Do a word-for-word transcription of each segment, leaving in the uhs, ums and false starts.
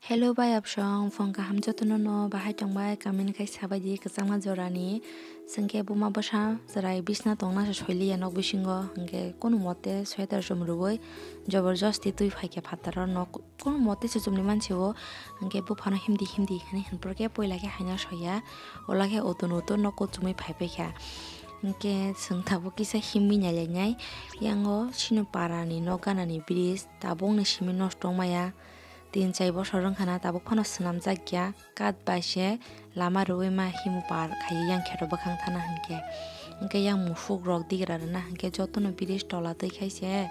Hello bai absong, phone kaham jotono no bahai tongbai, comment khai sabai di kwchangma jorani. Chwngkhe buma bwsa chwrai bisna tongna se soiliya nok bisingo, hwnkhe kunu mote sweater chumrwui joborjosti twi phaikha phataro nok, kunu mote se chumni mansi o, hwnkhe buphano himdi himdi hinwi hinphuru khe poila khe haino soya, ola khe utun utun nok kuchumui phaipaikha. Hwnkhe chwng tabuk kisa himwi nailainai, yango sino parani nok ganani bridge tabukni simi nosto wngmaya. Tin chai bosor wngkha na, tabuk phano swnamjak ya, kat bai se lama rwui ma himo par khai yang khe rw bwkhang thana hinkhe. Hinkhe yang musuk rok digra rwna hinkhe jotono bridge tola twi khai se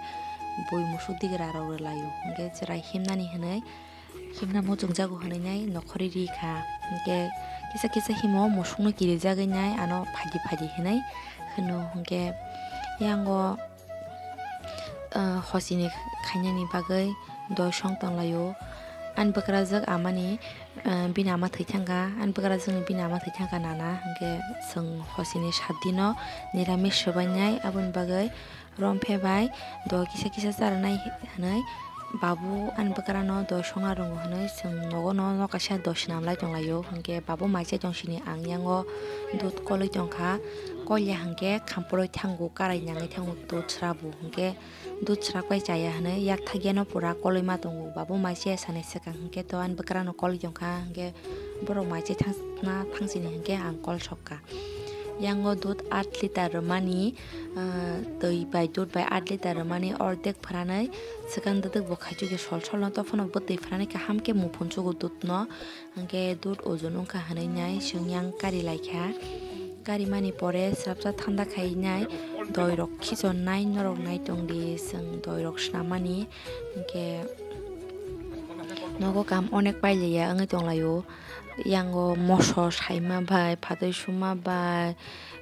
bui musuk digra rok rwlaio. Hinkhe chwrai himnani hinwi himna muchungjago hinwi nai nokhorwi ri kha. Hinkhe kisa kisa himo musukno kirijagwi nai ano phaidi phaidi hinwi hwno. Hinkhe yango ah, hosini khainani bagwi doi song tonglaio. Ani bwkrajwk amani, ah, bini ama thwi thangkha, ani bwkrajwkni bini ama thwi thangkha nana, hinkhe chwng hosini saat dino niramis swbainai, aboni bagwi romphe bai doi kisa kisa charwnai hinwi babu ani bwkrano doi songna rwngo hinwi chwng nogo no nok kaisa doi swnamlai tonglaio. Hinkhe babu mai chai tong sini ang yango dud kolwi tongkha, kolya hinkhe khamporwi thango, karai nangwi thango dud srabo. Hinkhe dud srak bai chaya hinwi yakthagya no pura kolwi ma tongo. Babu mai chaya sani swkang hinkhe to ani bwkrano kolwi tongkha, hinkhe borok mai chai thang-, na thangsini hinkhe ang kol sokha. Yango dud aat litar rwmani, ah, twi bai dud bai aat litar rwmani ordek phranwi swkang dwdwk bo khaichukya sol sol no, to phano bwtwi phranwi kaham khe muphunchugo dud no. Hinkhe dud ojon wngkha hinwi nai chwng yang kari laikha. Karimani pore swrapsa thanda khai nai doi rok khichon nai norok nai tongdi chwng doi rok swnamani. Hinkhe nogo kam onek pailiya wngwi tonglaio. Yango moso saima bai, phatwi suma bai,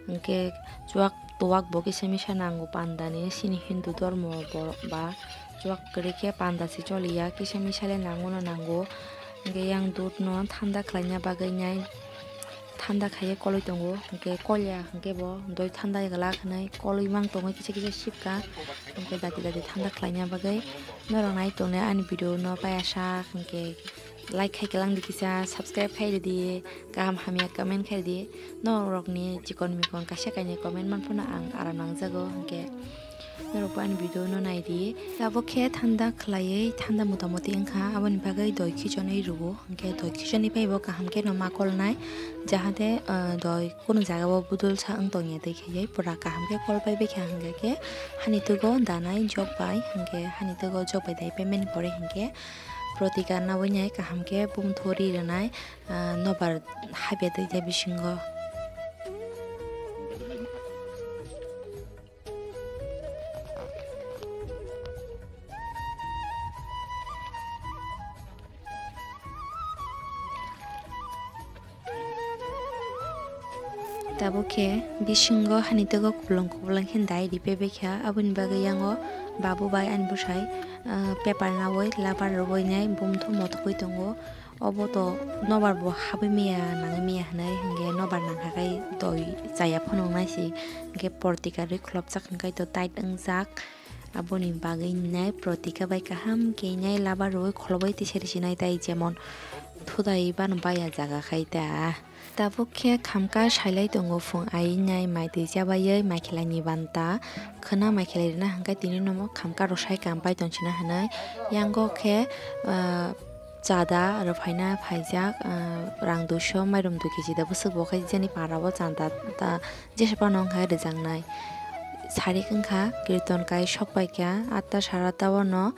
hinkhe chuak tuak bo kisa misa nango pandani, chini Hindu dhormo bo ba. Chuak kwrwi khe panda se choliya, kisa misa le nango no nango. Hinkhe yang dud no thanda khlaina bagwi nai thanda khaiwi kolwi tongo. Hinkhe kolya hinkhe bo doi thanda glak hinwi kolwi mang tongwi kisa kisa sipkha. Hinkhe dati dati thanda khlaina bagwi norok nai tongnai ani video no paiya sak hinkhe like khai kwlangdi kisa, subscribe khai rwdi, kaham hamya comment khai rwdi. Norokni chikon mikon kaisa kainwi comment man phano ang aram nangjago, hinkhe norokbo ani video no naidi. Tabuk khe thanda khlaiwi thanda motamoti wngkha, aboni bagwi doi khichonwi rwo, hinkhe doi khichonwi phaibo kaham khe no ma kolnai, jahate, ah, doi kunu jaga o budul sa wng tongya twi khaiwi pura kaham khe kol pai baikha, hinkhe khe hani twgo danai jok bai, hinkhe hani twgo jok bai dai paimani pore hinkhe protika nawi nai kaham khe bumthu ri rwnai, ah, nobar habya twi tei bisingo. Tabuk khe bisingo hani twgo kuplung kuplung khe dai ri pebekha, aboni bagwi yango babu bai ani bwsai, ah, paper nawi labar rwui nai bumthu mothokgwi tongo. Obo to nobar bo habwi maya nangwi maya hinwi hinkhe nobar nangkha khai doi chaya phano wngnai se, hinkhe portika rwi kholopjak hinkhai to tight wngjak. Aboni bagwi nai protika bai kaham khe nai labar rwui kholobwi tisari sinai tai jemon thudai bano baya jaga khai ta. Tabuk khe khamka sailai tongo phung ai nai mai twi chabaiwi mai khelai ni banta khwna mai khelai rwna hinkhai tini nomo khamka rwsai kam pai tong sina hinwi yango khe, ah, chada rwphaina phaijak, ah, rang duiso mairum dui kg da bwswk bo khe jeni para o chanda ta jesa phano wngkha rwjaknai. Sarik wngkha kirton kai sok paikha atta sara ta o no.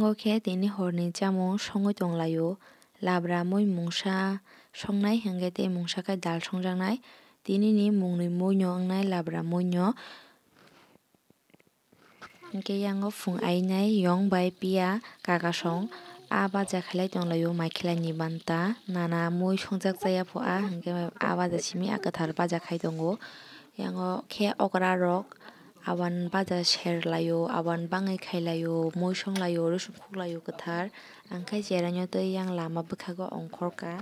Omo khe tini horni chamung songwi tonglaio. Labra mui mungsa songnai hwnkhe tei mungsa khe dal songjaknai. Tinini mungni muino wngnai labra muino. Hwnkhe yango phung ainai yong bai piya kakasong a baja khailai tonglaio, mai khelai ni banta nana mui songjak chaya pho a, hwnkhe a baja simi a kwthar baja khai tongo. Yango khe okra rok awan baja ser laio, awan bangwi khai laio, mui song laio, rosong khuk laio kwthar. Ang khe cheraino tei yang lama bwkhago ongkhorka.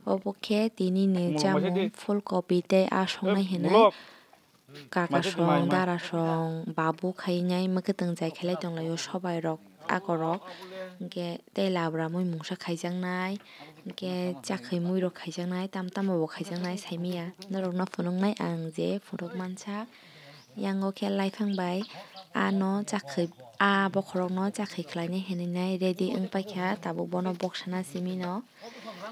Obo khe tini ni chamung phul kopi tei a songnai hinwi. Kakasong, darasong, babu khainai mwkhwtwng jai khailai tonglaio sobai rok, akorok, hwnkhe tei labra mui mungsa khaijaknai, hwnkhe chakhwi mui rok khaijaknai, tam tamo bo khaijaknai saimanya norokno phunuknai ang je phunuk mansa. Yango khe laiphang bai ano chakhwi, a bokhorokno chakhwi khlainai hinwi nai ready wng paikha, tabuk bono boksana simi no,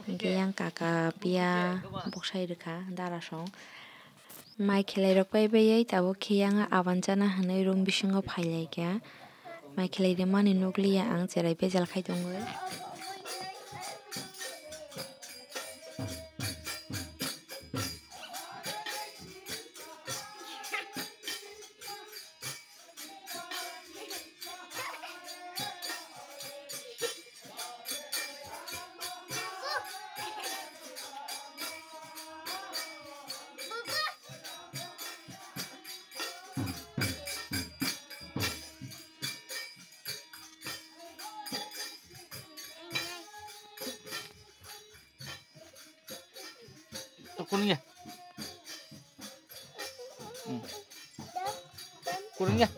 hwnkhe yang kaka piya boksai rwkha darasong. Mai khelai rok pai baiwi tabuk khe yang awan chana hinwi room bisingo phai lai kha. Mai khelai rwmani nukliya ang cherai bejal khai tongwi. Kuning ya? Hmm. Kuning ya?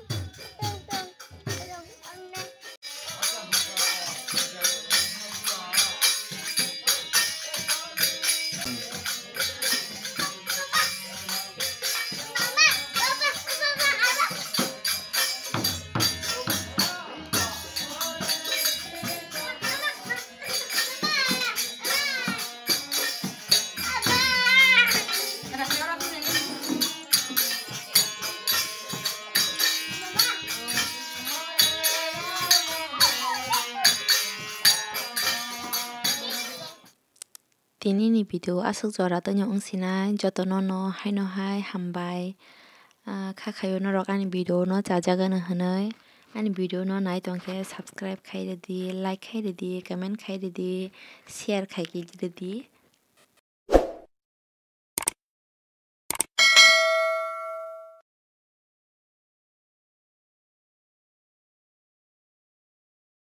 Tini ni video aswk jora tongno wng sinai, jotono no haino hai hambai. Ah, kha khaio norok ani video no chajagano hinwi. Ani video no nai tongkhe subscribe khai rwdi, like khai rwdi, comment khai rwdi, share khai rwdi.